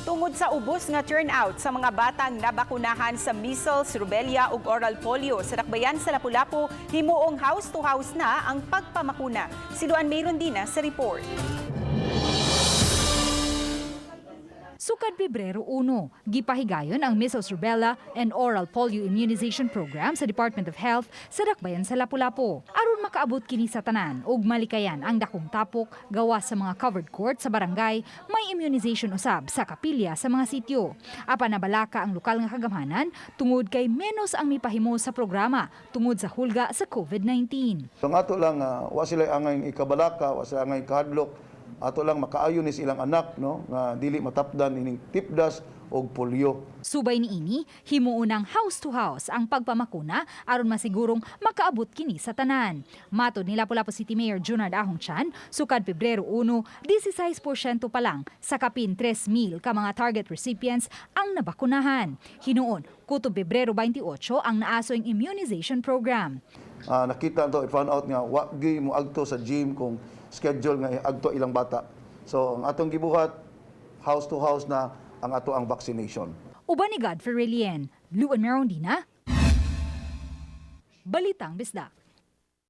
Tungod sa ubos nga turnout sa mga batang nabakunahan sa measles, rubella ug oral polio sa Dakbayan sa Lapu-Lapu, himuong house to house na ang pagpamakuna. Si Luan Merondina sa report. Sukad Pebrero 1, gipahigayon ang measles, rubella and oral polio immunization program sa Department of Health sa Dakbayan sa Lapu-Lapu. Aron makaabot kini sa tanan ug malikayan ang dakong tapok gawas sa mga covered court sa barangay, may immunization usab sa kapilya sa mga sityo. Apan nabalaka ang lokal nga kagamhanan tungod kay menos ang mipahimo sa programa tungod sa hulga sa COVID-19. So ang ato lang, wa sila angay ikabalaka, wa sila angay kahadlok. Ato lang makaayo ni silang anak, no, nga dili matapdan ining tipdas og polio. Subay niini, himuon ng house to house ang pagpamakuna aron masigurong makaabot kini sa tanan. Matod ni Lapu-Lapu City Mayor Junard Ahong Chan, sukad Pebrero 1, 16% pa lang sa kapin 3,000 ka mga target recipients ang nabakunahan. Hinuon, kutob Pebrero 28 ang naasoing immunization program. Nakita to, i-found out nga wa gyud mo agto sa gym kung schedule nga agto ilang bata. So ang atong gibuhat, house to house na ang ato ang vaccination. Uban ni Godfrey Relien, Luan Merondina, Balitang Bisdak.